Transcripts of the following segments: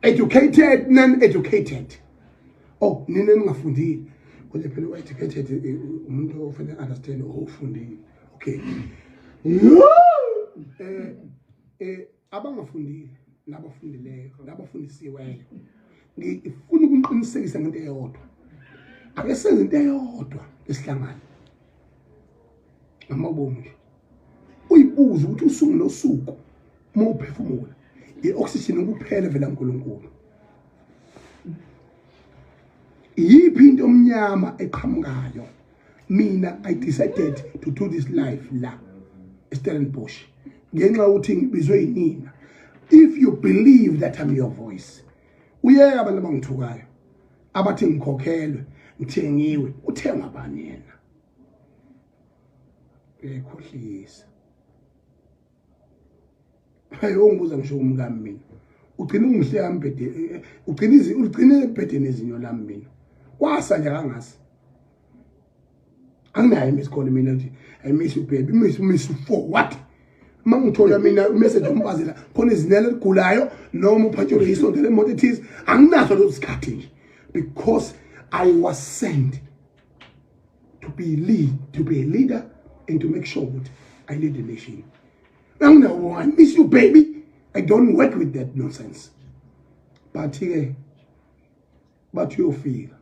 Educated, non-educated, oh, nina ningafundile, kodwa phela u-educated umuntu ofanele understand ofundile, okay. Abangafundile nabafundileyo nabafundisiweyo, ngifuna ukuniqinisekisa ngento eyodwa. Ake senze into eyodwa esihlangane ngamabomu nje. Uyibuze ukuthi usuku nosuku uma uphefumula i-oxygen kuphela vela uNkulunkulu, iyiphi into omnyama eqhamukayo? Mina, I decided to do this life la eStellenbosch ngenxa yokuthi ngibizwe yinina. If you believe that I'm your voice, uyeka abantu abangithukayo abathi ngikhokhelwe, ngithengiwe. Uthengwa bani yena? Uyayikhohlisa. Hayi, ongibuza ngisho umkami mina, ugcina ungihleka mbhede, ugcina ugcina ebhedeni izinyo lami. Mina kwasa nje kangasi anginayo i-miss call mina nje. I miss you, baby. Miss, miss you for what? Uma ngithola mina umessage umfazi la khona izinele eligulayo noma uphatshelwe isonto lemoto ethize, anginaso leso sikhathi nje, because I was sent to be a leader and to make sure ukuthi I lead the nation. Anginawo "I miss you, baby". I don't work with that nonsense. But ke bathi uyofika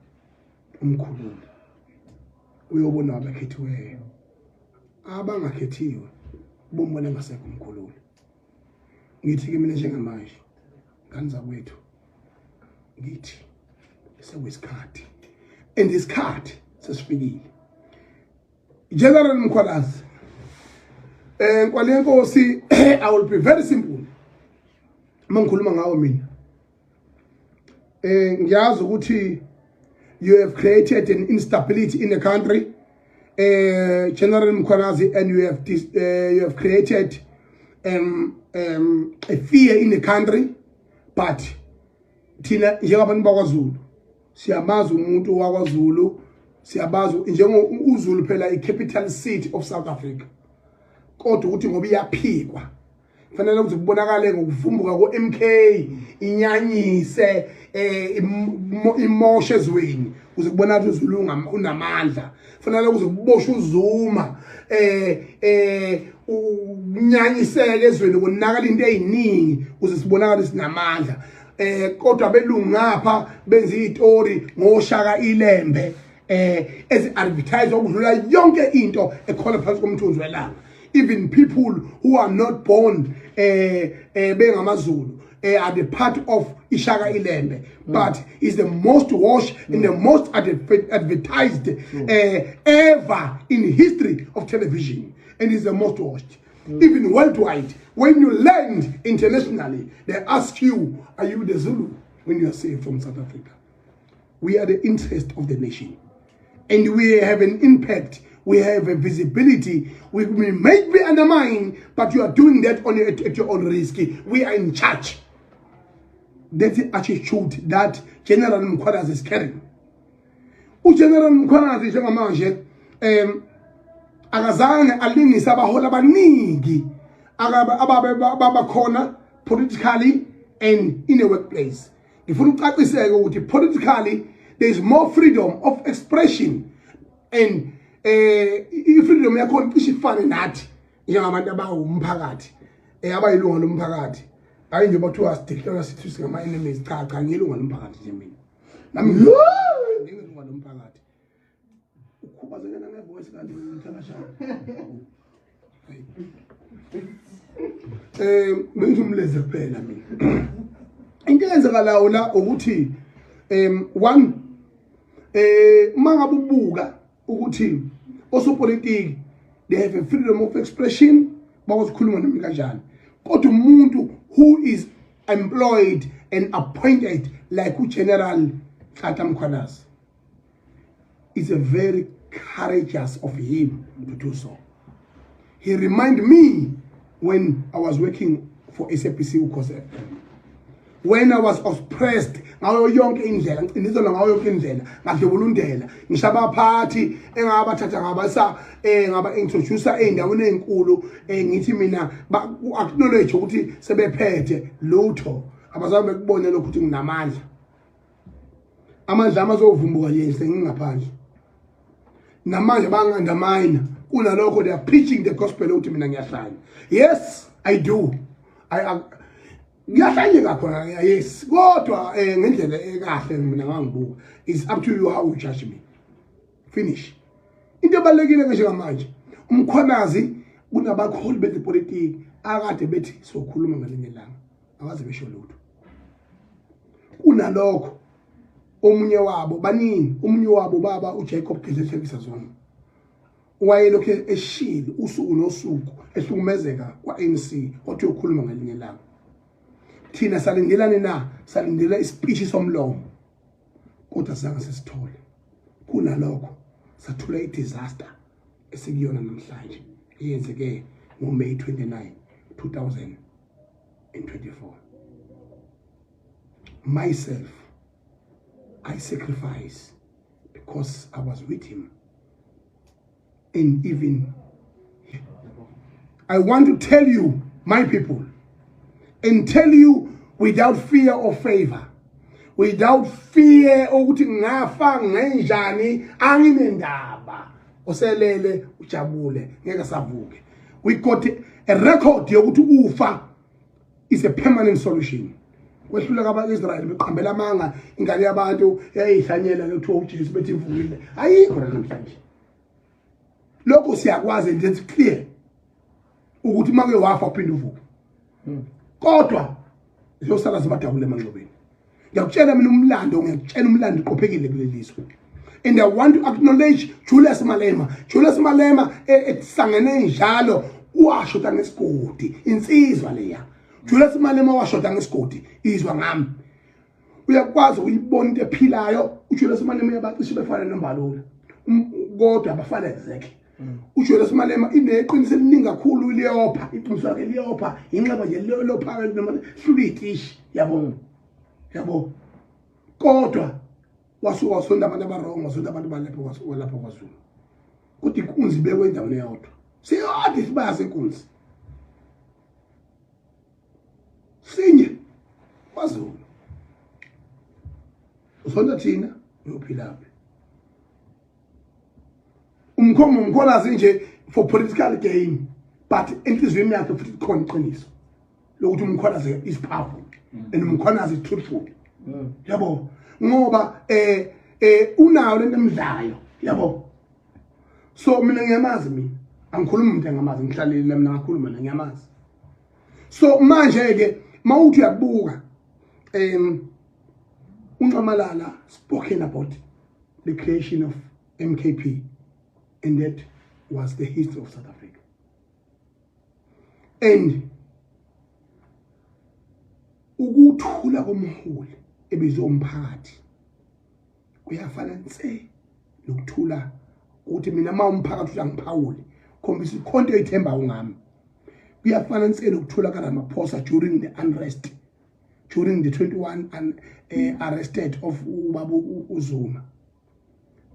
umkhululi, uyobona abakhethiweyo, abangakhethiwe bombona ngasekho umkhululi. Ngithi ke mina njengamanje, ngani zakwethu, ngithi sekuyisikhathi and isikhathi sesifikile. General Mkhwanazi, Nkwali Yenkosi, I will be very simple uma ngikhuluma ngawo mina. Ngiyazi ukuthi you have created an instability in the country, General Mkhwanazi, and you have created a fear in the country. But thina njengabantu bakwaZulu siyamazi umuntu wakwaZulu, siyabazi njengo uZulu phela i-capital city of South Africa. Kodwa ukuthi ngoba iyaphikwa, fanele ukuthi kubonakale ngokuvumbuka ko-MK inyanyise, imoshe ezweni ukuze kubonakale ukuthi uZulu unamandla. Fanele ukuze kuboshwe uZuma, unyanyiseke ezweni, konakala into eziningi ukuze sibonakale sinamandla. Kodwa belungu ngapha benza izitori ngoShaka iLembe ezi advertise okudlula yonke into ekhona phansi komthunzi welanga. Even people who are not born bengamaZulu are the part of iShaka iLembe, but is the most watched and the most advertised ever in history of television and is the most watched even worldwide. When you land internationally, they ask you, "Are you the Zulu?" when you are saved from South Africa. We are the interest of the nation and we have an impact, we have a visibility. We may be undermined, but you are doing that at your own risk. We are in charge. That's the attitude that General Mkhwanazi is carrying. UGeneral Mkhwanazi njengamanje akazange alingise abaholi abaningi ababe babakhona politically and in a workplace. Ngifuna ukucaciseke ukuthi politically there is more freedom of expression and i-freedom yakhona cishe ifane nathi njengabantu abawumphakathi, abayilunga lomphakathi. Hayi nje bathiwa sideclare sithi singama enemies. Cha, cha, ngilunga lomphakathi nje mina. Nami ngilunga lomphakathi. Ukhubazekela ngevoice kanti ngithakashana. Bengizumleze kuphela mina. Into eyenzakalayo la ukuthi one, uma ngabe ubuka ukuthi osopolitiki, they have a freedom of expression, bakwazi ukukhuluma noma kanjani, kodwa umuntu who is employed and appointed like uGeneral Nhlanhla Mkhwanazi is a very courageous of him to do so. He remind me when I was working for SABC Ukhozi FM, when I was oppressed ngayo yonke indlela, ngicindezelwa ngayo yonke indlela, ngadlubulundela ngisho abaphathi engabathatha ngabasa ngaba introduce ey'ndaweni ey'nkulu, ngithi mina acknowledge ukuthi sebephethe lutho. Abazange bekubone lokhu ukuthi nginamandla. Amandla ami azovumbuka nje sengingaphandle. Namanje bangi-undermine. Kunalokho they are preaching the gospel ukuthi mina ngiyahlanya. Yes, I do. I ngiyahlanyeka khona, yes, kodwa ngendlela ekahle mina ngangibuka. It's up to you how you judge me. Finish. Into ebalulekile ke njengamanje, uMkhwanazi kunabakholi bezepolitiki akade bethi sokhuluma ngelinye ilanga, akaze besho lutho. Kunalokho omunye wabo, baningi, omunye wabo baba uJacob Gedleyihlekisa Zuma wayelokhu eshilo usuku nosuku ehlukumezeka kwa-ANC, wathi uyokhuluma ngelinye ilanga. Thina salindelani na? Salindela ispeech somlomo, kodwa zange sisithole. Kunalokho sathula i-disaster esikuyona namhlanje eyenzeke ngoMay 29 2024. Myself, I sacrifice because I was with him, and even I want to tell you, my people, and tell you without fear or favor, without fear ukuthi ngafa ngenjani, anginendaba. Oselele ujabule ngeke savuke. We got a record yokuthi ufa is a permanent solution. Kwehluleka aba-Israyeli beqambela amanga, ingane yabantu yayihlanyela kuthiwa uJesu bethi ivukile, ayikho namhlanje. Lokho siyakwazi and it's clear ukuthi make wafa uphinde uvuke, kodwa ziyosala zibadabule emanxebeni. Ngiyakutshela mina umlando, ngiyakutshela umlando uqophekile kuleli lizwe. And I want to acknowledge Julius Malema. Julius Malema esangene njalo washoda ngesigodi, insizwa leya. Julius Malema washoda ngesigodi, izwa ngami. Uyakwazi ukuyibona into ephilayo. UJulius Malema uyabacishe befana noMbalula, kodwa abafana exactly. UJulius Malema ineqiniso eliningi kakhulu, liyopha iqiniso lakhe, liyopha inxeba nje lopha noma hlula itishi, yabo yabo. Kodwa wasuka wasonda abantu aba-wrong, wasonda abantu balapho walapha kwaZulu, kodwa inkunzi ibekwe endaweni eyodwa, siyodwa isibaya senkunzi sinye kwaZulu. Usonta thina, uyophilaphi? Umkhomo uMkhwanazi nje for political gain, but enhliziyweni yakhe futhi khona iqiniso lokuthi uMkhwanazi is powerful and uMkhwanazi is truthful, yabo, ngoba unayo lento emdlayo, yabo. So mina ngiyamazi, mina angikhulumi umuntu engamazi, ngihlalile mina ngakhuluma mina ngiyamazi. So manje ke mawuthi uyabuka, uNxamalala spoken about the creation of MKP, and that was the history of South Africa. And ukuthula komholi ebizwe umphakathi kuyafana nse nokuthula ukuthi mina uma umphakathi uthi angiphawule, khombisa ikhonto oyithemba ungami. Kuyafana nse nokuthula kaRamaphosa during the unrest, during the 21 and arrested of ubaba uZuma.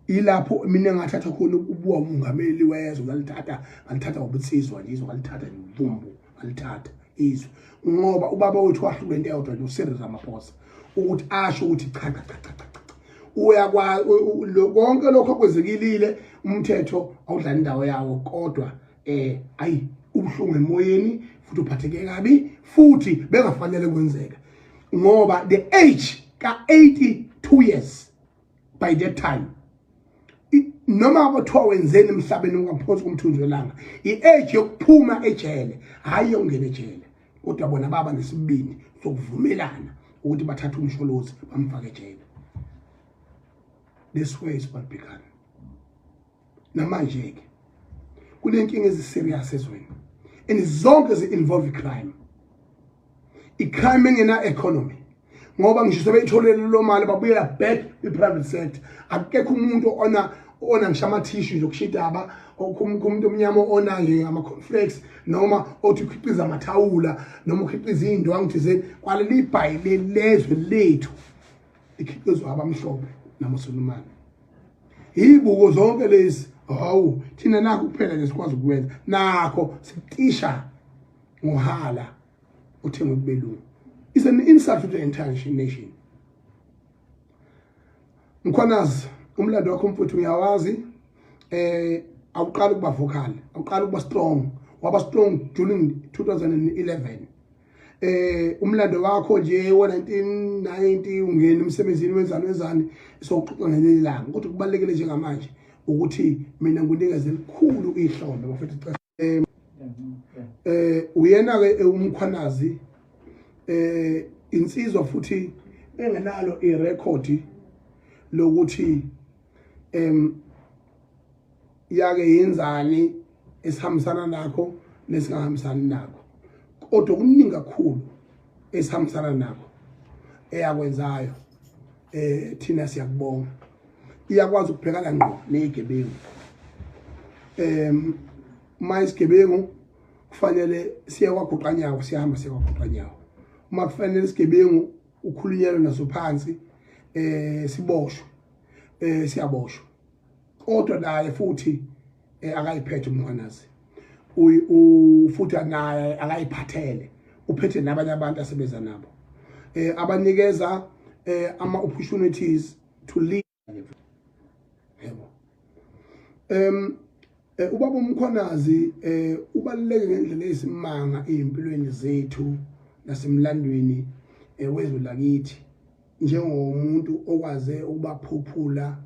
Ilapho mina engathatha khona ukubuka umongameli wezwe, ngalithatha, ngalithatha ngobunsizwa nje izwe, ngalithatha nje ngalithatha izwe, ngoba ubaba wethu wahlulwa into eyodwa nje, uCyril Ramaphosa, ukuthi asho ukuthi cha cha cha cha cha, uyakwazi konke lokho okwenzekilile, umthetho awudlala indawo yawo. Kodwa ayi, ubuhlungu emoyeni futhi uphatheke kabi futhi bengafanele kwenzeka, ngoba the age ka 82 years by that time, noma abathiwa wenzeni emhlabeni ungaphansi komthunzi welanga, i-age yokuphuma ejele, hhayi yokungena ejele. Kodwa bona baba nesibindi sokuvumelana ukuthi bathathe uMsholozi bamfake ejele. This way is what began. Namanje-ke kunenkinga ezi-serious ezweni and zonke zi-involve i-crime, i-crime engena economy, ngoba ngisho sebeyitholele lo mali babuyela back kwi-private sector. Akekho umuntu ona ngisho amathishu nje okushidaba, umuntu omnyama ona nje ama-cornflakes noma othi ukhiqiza amathawula noma ukhiqiza iy'ndwangu thizeni. Kwaleli bhayi lezwe lethu ikhiqizwa abamhlophe namasulumane, yibuko zonke lezi. Hawu, thina nakho kuphela nje sikwazi ukwenza nakho, sitisha ngohala uthengwe kubelungu. It's an insult to the entire nation. Mkhwanazi, umlando wakho mfuthu ngiyawazi. Awuqala ukuba vocal, awuqala ukuba strong, waba strong during 2011. Umlando wakho nje wo-1990 ungena emsebenzini wenzani wenzani, sokuxoxa ngelinye ilanga, kodwa kubalulekile njengamanje ukuthi mina ngikunikeze elikhulu ihlombe, bafethu. Uyena ke uMkhwanazi, insizwa futhi engenalo irekhodi lokuthi yake yenzani esihambisana nakho nesingahambisani nakho, kodwa kuningi kakhulu esihambisana nakho eyakwenzayo. Thina siyakubonga, iyakwazi ukubhekana ngqo nezigebengu. Uma isigebengu kufanele siye kwagoqanyawo, siyahamba siye kwagoqanyawo. Uma kufanele isigebengu ukhulunyelwe naso phansi, siboshwe, siyaboshwa. Kodwa naye futhi akayiphethe uMkhwanazi, futhi naye akayiphathele, uphethe nabanye abantu asebenza nabo, abanikeza ama opportunities to lead, yebo. Ubaba uMkhwanazi ubaluleke ngendlela eyisimanga ezimpilweni zethu nasemlandweni wezwe lakithi, njengomuntu okwaze ukubaphuphula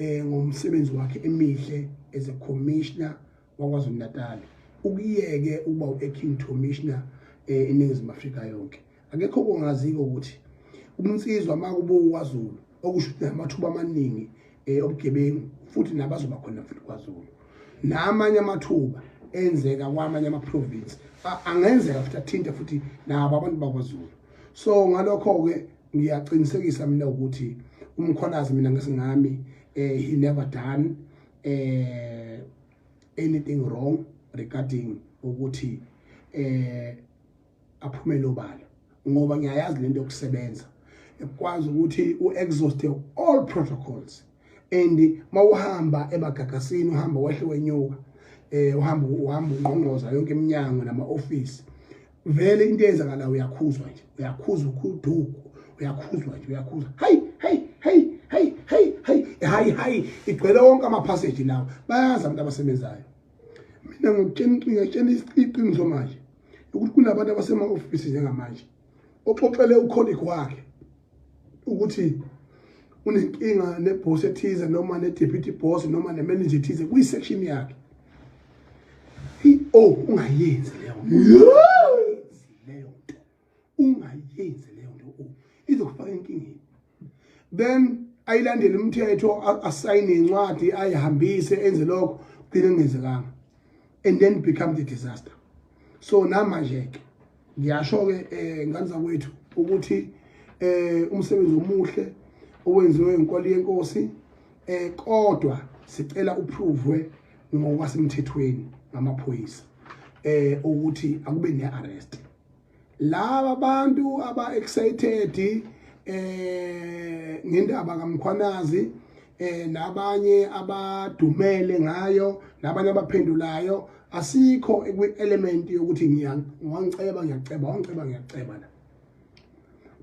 ngomsebenzi wakhe emihle as a commissioner waKwaZulu Natal, ukuyeke ukuba u-acting commissioner eNingizimu Afrika yonke. Akekho kongaziko ukuthi umnsizwa makubuka kwaZulu, okusho ukuthi amathuba amaningi obugebengu futhi nabazoba khona futhi kwaZulu, namanye amathuba enzeka kwamanye ama-province angenzeka futhi athinte futhi nabo abantu bakwaZulu. So ngalokho-ke ngiyaqinisekisa mina ukuthi uMkhwanazi, mina ngesingami, he never done anything wrong regarding ukuthi aphumele obala, ngoba ngiyayazi lento yokusebenza ekwazi ukuthi u-exhaust all protocols and mawuhamba emagagasini, uhamba wehle wenyuka, uhamba ungqongqoza yonke iminyango nama-office, vele into eyenzakala uyakhuzwa nje, uyakhuzwa ukhuduku, uyakhuzwa nje, uyakhuzwa, hayi hayi hayi hayi hayi hayi hayi hayi, igcwele wonke ama-passage lawo. Bayazi abantu abasebenzayo. Mina ngikutshela, ngiyakutshela iqiniso manje ukuthi kunabantu abasema-ofisi njengamanje oxoxele ucolleague wakhe ukuthi unenkinga neboss ethize noma ne-deputy boss noma ne-manager ethize kwi-section yakhe. Oh, ungayenzi leyo leyo nto, ungayenzi leyo nto, oh, izokufaka enkingeni. Then ayilandele umthetho, asayine incwadi, ayihambise, enze lokho, kugcine kungenzekanga and then become the disaster. So namanje ke ngiyasho ke, ngane zakwethu, ukuthi umsebenzi omuhle owenziwe inkwali yenkosi, kodwa sicela uprovwe ngokwasemthethweni ngamaphoyisa, ukuthi akube ne-arrest laba bantu aba excited ngendaba kaMkhwanazi, nabanye abadumele ngayo, nabanye abaphendulayo. Asikho kwi-element yokuthi ngiyangiceba, ngiyaceba, wangiceba, ngiyaceba la,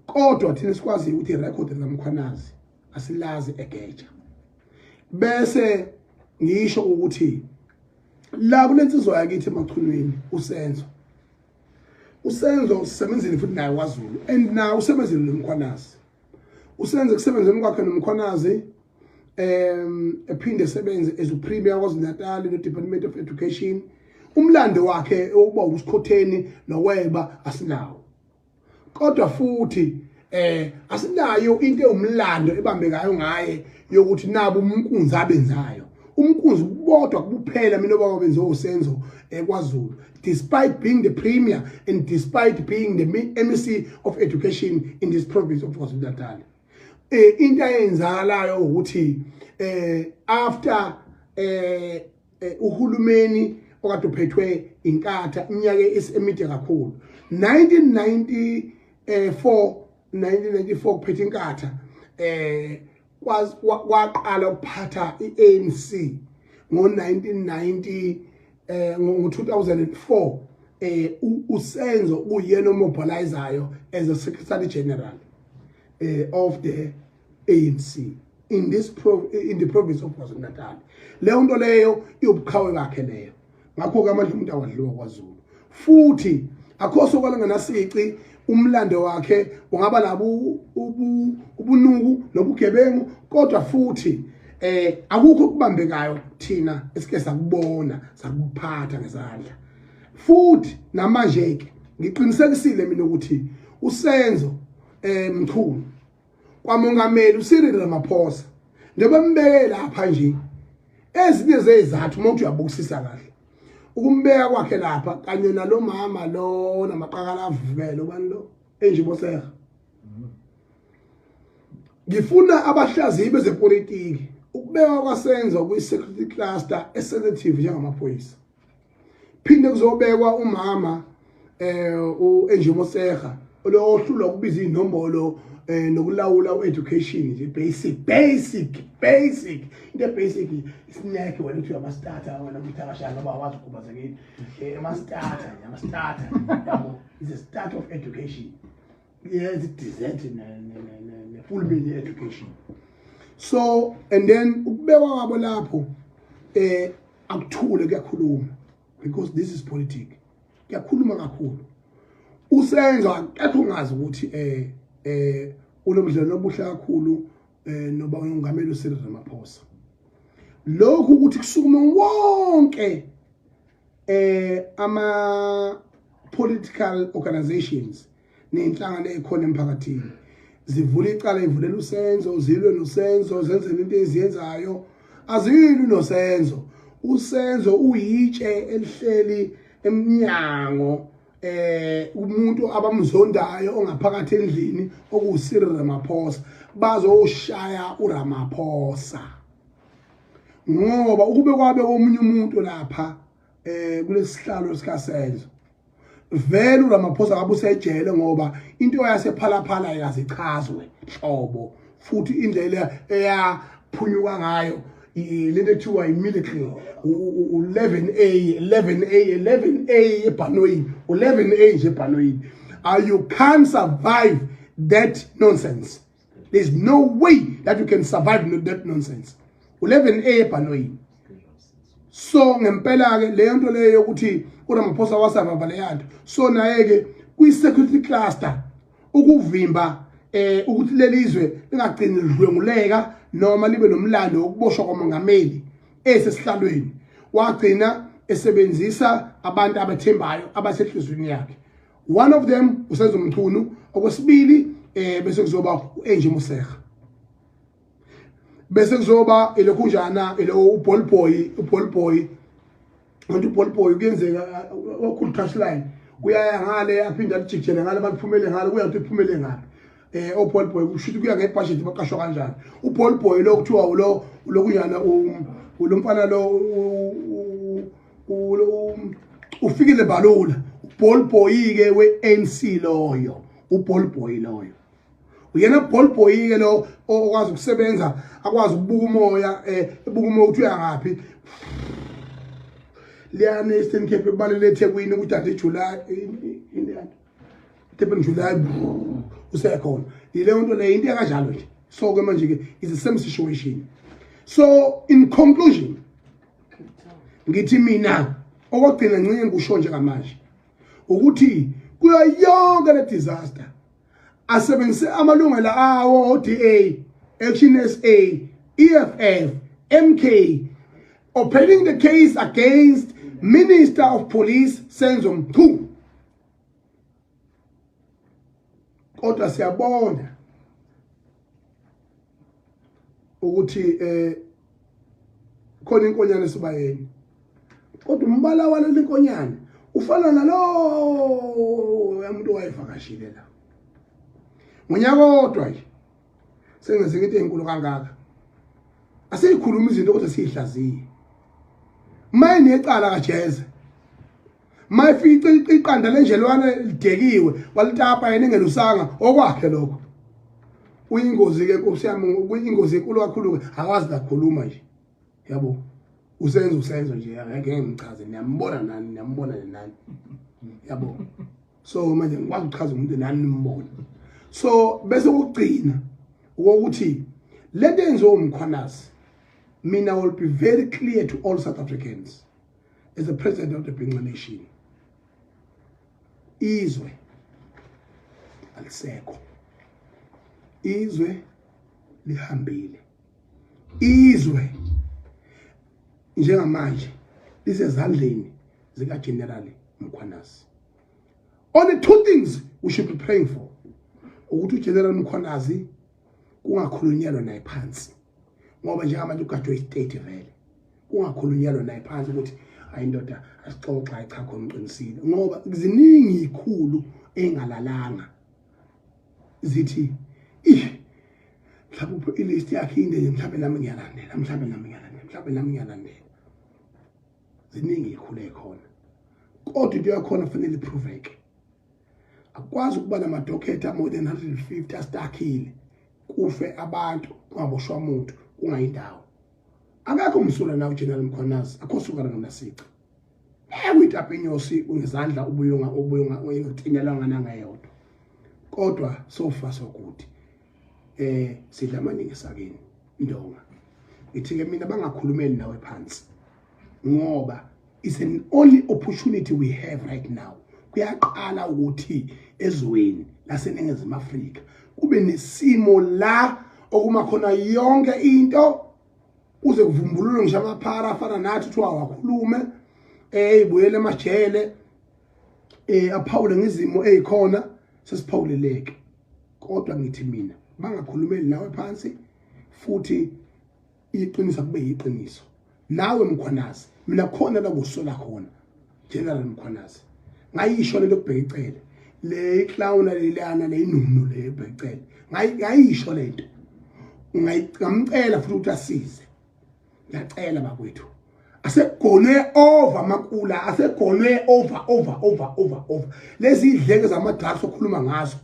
kodwa thina sikwazi ukuthi irekhodi likaMkhwanazi asilazi egeja. Bese ngisho ukuthi la kulensizwa yakithi emaChunwini, uSenzo, uSenzo usebenzile futhi naye kwaZulu and naye usebenzile noMkhwanazi. Usenze kusebenzeni kwakhe noMkhwanazi, ephinde esebenze as uPremier KwaZulu Natal no Department of Education. Umlando wakhe ukuba usikhotheni nokweba asinawo, kodwa futhi asinayo into ewumlando ebambekayo ngaye yokuthi nabo umnkunzi abenzayo, umnkunzi bodwa kuphela mina obaba benze uSenzo kwaZulu, despite being the premier and despite being the MEC of education in this province of KwaZulu Natal. Into ayenzakalayo ukuthi after uhulumeni okade uphethwe iNkatha iminyaka emide kakhulu, 1994, 1994 kuphethe iNkatha, kwaqala ukuphatha iANC ngo-1990, ngo-2004. uSenzo uyena omobilizayo as a secretary general of the ANC in the province of KwaZulu-Natal. Leyo nto leyo iwubuqhawe bakhe leyo. Ngakho-ke amandla umuntu awadliwa kwaZulu, futhi akho sokwala ngenasici. Umlando wakhe ungaba nabo ubunuku nobugebengu, kodwa futhi akukho okubambekayo thina esike sakubona sakuphatha ngesandla. Futhi namanje ke ngiqinisekisile mina ukuthi uSenzo Mchunu kwamongameli uCyril Ramaphosa, njengoba mbeke lapha nje, ezinye zezathu uma uthi uyabukisisa kahle ukumbeka kwakhe lapha kanye nalomama lo namaqakala avuvukele, ubani lo, Angie Motshekga. Ngifuna abahlaziyi bezepolitiki, ukubekwa kwaSenzo kwi-security cluster esensitive njengamaphoyisa, phinde kuzobekwa umama u-Angie Motshekga lo ohlulwa ukubiza inombolo nokulawula u-education nje, basic basic basic, into basic, snack. Wena uthi ama-starter, wena uthi akashaya ngoba awazi ukhubazekile, ama-starter nje, ama-starter yabo, is a start of education, yes, dessert ne-full meal education. So and then ukubekwa kwabo lapho akuthule, kuyakhuluma, because this is politics. Kuyakhuluma kakhulu. USenzo akekho ungazi ukuthi unomdlalo obuhle kakhulu noba ungameli uCyril Ramaphosa. Lokhu ukuthi kusukume wonke ama political organizations nezinhlangano ezikhona emphakathini zivula icala, ivulela uSenzo, zilwe noSenzo, zenze into eziyenzayo, azilwi noSenzo. USenzo uyitshe elihleli emnyango, umuntu abamzondayo ongaphakathi endlini okuwuCyril Ramaphosa. Bazoshaya uRamaphosa ngoba ukube kwabe omunye umuntu lapha kulesihlalo sikaSenzo, vele uRamaphosa ngabe usejele, ngoba into yasePhalaphala yazichazwe hlobo, futhi indlela eyaphunyuka ngayo lento ekuthiwa i-miracle, u-11A, 11A, 11A ebhanoyini, u-11A nje ebhanoyini. You can't survive that nonsense. There's no way that you can survive that nonsense, 11A ebhanoyini. So ngempela ke leyo nto leyo yokuthi uRamaphosa wasurvive leya nto, so naye ke kwi-security cluster ukuvimba ukuthi lelizwe lingagcini lidlwenguleka noma libe nomlando wokuboshwa kwamongameli esesihlalweni, wagcina esebenzisa abantu abathembayo abasehlizweni yakhe. One of them uSenzo Mchunu, okwesibili bese kuzoba uAngie Motshekga, bese kuzoba ilokhunjana ilo uBall Boy, uBall Boy. Kanti uBall Boy kuyenzeka wakhulu touchline, uyaya ngale aphinde alijikijele ngale, baliphumele ngale, kuya ukuthi iphumele ngaphi. OBall Boy kusho ukuthi kuya ngebudget, baqashwa kanjani. UBall Boy lo kuthiwa lo lokunyana lo mfana lo uFikile Mbalula, uBall Boy ke we-ANC loyo, uBall Boy loyo uyena ball boy ke lo okwazi ukusebenza, akwazi ukubuka umoya, ebuka umoya ukuthi uya ngaphi liyana Eastern Cape, kubalele eThekwini ukuthi ade July indiyana Durban July usekhona. Yileyo nto leyo, into kanjalo nje. So ke manje ke is the same situation. So in conclusion ngithi mina okugcina ncinye ngisho njengamanje ukuthi kuyo yonke le disaster asebenzise amalungelo awo DA, Action SA, EFF, MK, opening the case against Minister of Police Senzo Mchunu. Kodwa siyabona ukuthi khona inkonyane esibayeni, kodwa umbala waleli nkonyane ufana nalo umuntu wayevakashile la ngonyaka kodwa nje sengenzeka into enkulu kangaka. Asiyikhuluma izinto kodwa siyihlaziye. Mayinecala kajeze, mayifika iqanda lenjelwane lidekiwe, walitapa yena engelusanga okwakhe lokho. Uyingozi ke nkosi yami, kuyingozi enkulu kakhulu ke, akwazi nakukhuluma nje yabo. Usenza nje, angeke ngichaze, niyambona nani, niyambona nani. Yabo, so manje ngikwazi ukuchaza umuntu nani nimbona. So bese ukugcina ukuthi lento yenziwa uMkhwanazi, mina will be very clear to all South Africans as the president of the Bhinca Nation, izwe alisekho, izwe lihambile, izwe njengamanje lisezandleni zika General Mkhwanazi. Only two things we should be praying for, ukuthi uGeneral Mkhwanazi kungakhulunyelwa naye phansi, ngoba njengamanje ugajwe istate vele, kungakhulunyelwa naye phansi ukuthi hayi ndoda, asixoxa, hayi cha, khona uqinisile, ngoba ziningi ikhulu engalalanga zithi ih, mhlawumbe ilist yakhe inde nje, mhlawumbe nami ngiyalandela, mhlawumbe nami ngiyalandela, mhlawumbe nami ngiyalandela. Ziningi ikhulu ekhona, kodwa into yakhona kufanele iproveke. Akwazi ukuba namadokhetha more than 150 astakile, kufe abantu, kungaboshwa umuntu, kungayindawo. Akekho umsula nawe General Mkhwanazi, akho suka nganasici ekuyitapa inyosi ngezandla, ubuyonga ubuyonga uyintinyelwa nangayodwa. Kodwa so far so good, sidla amaningi esakeni ndonga. Ngithi ke mina bangakhulumeli nawe phansi, ngoba it's an only opportunity we have right now. Kuyaqala ukuthi ezweni laseNingizimu Afrika kube nesimo la okuma khona yonke into, kuze kuvumbululwe ngisho amaphara afana nathi, kuthiwa wakhulume, ibuyele emajele, aphawule ngezimo ezikhona sesiphawuleleke. Kodwa ngithi mina bangakhulumeli nawe phansi, futhi iqiniso kube yiqiniso. Nawe Mkhwanazi, mina khona la kusola khona, General Mkhwanazi, ngayisho lento kubheka icele le clown lelana leyinunu le bheka icele, ngayisho lento, ngamcela futhi ukuthi asize. Ngiyacela bakwethu, asegonwe over makula, asegonwe over over over over over lezi idleke zama drugs okhuluma ngazo.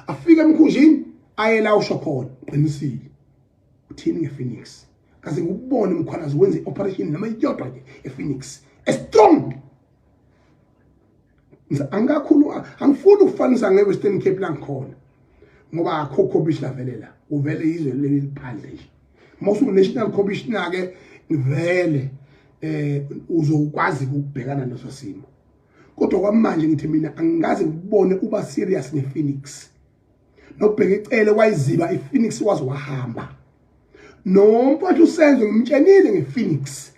Afike emkhunjini, aye la usho khona, qinisile uthini ngePhoenix? Kaze ngikubone Mkhwanazi wenze i-operation noma iyodwa nje ePhoenix a strong. Angikakhulu, angifuni ukufanisa nge-Western Cape la ngikhona, ngoba akho commissioner vele la, uvele izwe leli liphandle nje. Uma usu-national commissioner ke vele uzokwazi ukubhekana neso simo, kodwa kwamanje ngithi mina angikaze ngikubone uba serious ngePhoenix. Nobheka icele wayiziba iPhoenix waze wahamba. Nomfowethu uSenzo ngimtshenile ngePhoenix,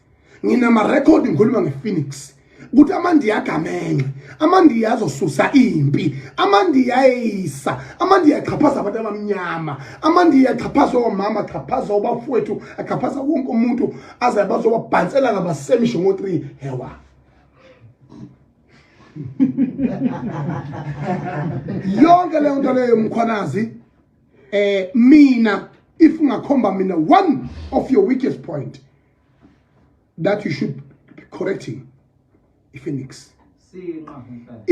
nginama record ngikhuluma ngePhoenix ukuthi amandiya agamenxe, amandiya azosusa impi, amandiya ayeyisa, amandiya axhaphaza abantu abamnyama, amandiya axhaphaza omama, axhaphaza obafowethu, axhaphaza wonke umuntu, aze bazowabhansela ngabasemisho ngo-3 hewa. Yonke leyo nto leyo, Mkhwanazi, mina if ungakhomba mina one of your weakest point that you should be correcting, iPhoenix. Sinqa impela.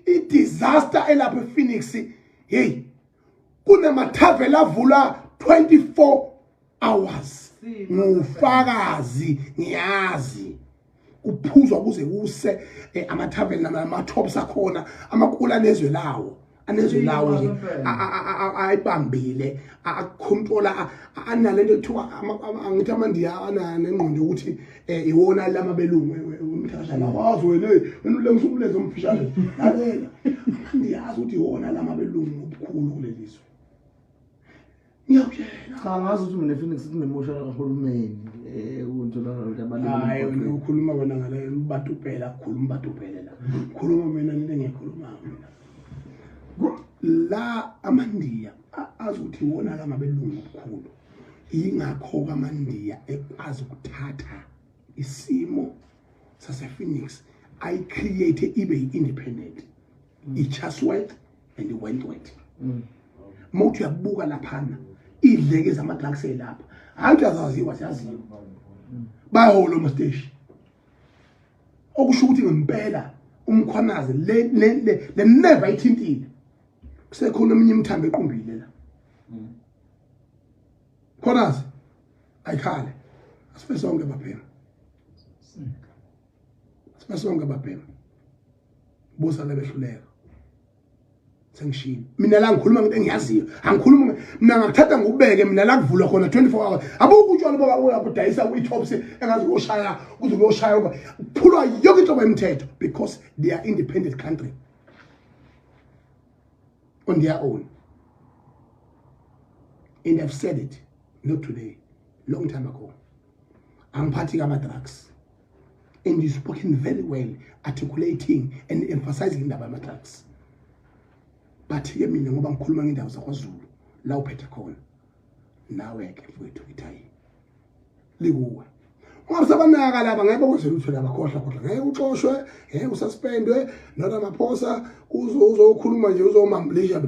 I-disaster elapha ePhoenix, hey, kunamathavela avula 24 hours, ngufakazi, ngiyazi kuphuzwa kuze kuse amathaveni nama-tops akhona amakulu, anezwe lawo, anezwe lawo nje ayibambile, akucontrola, analento ekuthiwa angithi amandiya anengqondo yokuthi iwona lama belungu umthashana wazi wena, wena ulengisa umlenze omfishane. Lalela, amandiya azi ukuthi iwona lama belungu obukhulu kuleli zwe, ngiyakutshela. Cha, ngazi ukuthi mina Phoenix kunemoshana kahulumeni ukutholakala ukuthi abalimi. Hayi, wena ukhuluma wena ngale batupela, khuluma batupele la, khuluma mina into engiyikhuluma mina la. Amandiya azi ukuthi iwona la mabelungu obukhulu, yingakho amandiya ekwazi ukuthatha isimo sase-Phoenix ayicreate ibe i-independent, i-Chatsworth and i-Wentworth. Uma uthi uyabuka laphana iy'dleke zama-drugs ey'lapha, hhayi ukuthi azaziwa, ziyaziwa, bayahola omasteshi, okusho ukuthi ngempela uMkhwanazi le neva ithintile, kusekhona eminye imithambo equmbile la. Mkhwanazi, ayikhale, asife sonke babhema, asife sonke babhema. Bosale behluleka. Sengishilo mina la, ngikhuluma ngento engiyaziyo, angikhuluma mina. Ngakuthatha ngikubeke mina la kuvulwa khona 24 hours. Abukho utshwala bokudayisa kwi-tops engazi kuyoshaya kuze kuyoshaya kuphulwa yonke inhlobo yemithetho, because they are independent country on their own. And I've said it, not today, long time ago. Angiphathi kama-drugs, and you spoken very well, articulating and emphasizing indaba yama-drugs. But-ke mina, ngoba ngikhuluma ngendawo zakwaZulu la uphethe khona nawe-ke mfowethu, ngithi hayi, likuwe, ungabisabanaka laba. Ngeke bakwenze lutho laba, khohlwa, khohlwa. Ngeke uxoshwe, ngeke ususpendwe noRamaphosa. Uzokhuluma nje, uzomamlisha,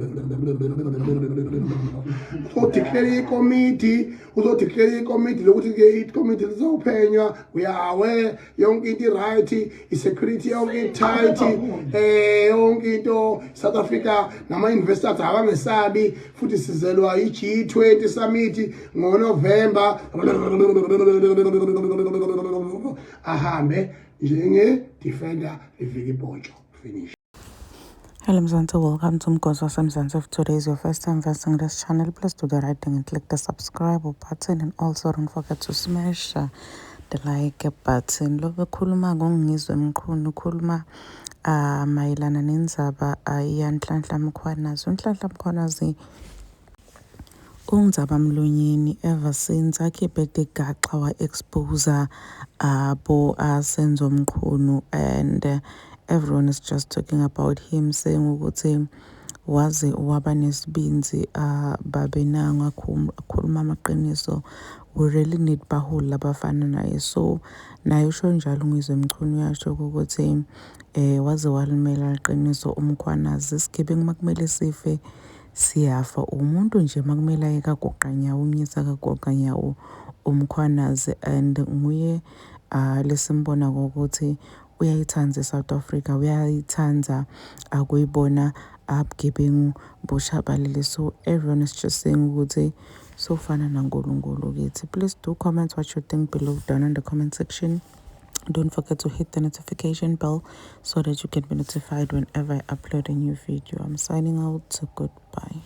uzodeclare ikomiti, uzodeclare ikomiti lokuthi-ke ikomiti lizophenywa. Uyawe yonke into i-right, i-security yonke i-tight, yonke into South Africa nama-investors abangesabi futhi. Sizelwa i-G20 summit ngoNovember. Ahambe njenge-defender livika ibhontsho, finish. Hello Mzansi, welcome to Mgozo Mzansi. If today is your first time visiting this channel, please do the right thing and click the subscribe button, and also don't forget to smash the like button. Lo bekhuluma ngoNgizwe Mchunu, ukhuluma mayelana nendzaba yaNhlanhla Mkhwanazi. UNhlanhla Mkhwanazi ungudzaba mlonyeni ever since akhiphe tigaxa wa-expose abo Senzo Mchunu, and everyone is just talking about him, saying ukuthi waze waba nesibindzi babe nango akhuluma amaqiniso. We really need baholi labafana naye. So naye usho njalo uNgizwe Mchunu, uyasho ukuthi waze walimela iqiniso uMkhwanazi. Isigebengu makumele sife siyafa, umuntu nje makumele aye kagoqanyawo umnyisa kagoqanyawo uMkhwanazi, and nguye lesimbona ngokuthi uyayithanda iSouth Africa, uyayithanda akuyibona abugebengu bushabalele. So everyone is just saying ukuthi sofana naNkulunkulu kithi. Please do comment what you think below down in the comment section. Don't forget to hit the notification bell so that you can be notified whenever I upload a new video. I'm signing out. Goodbye.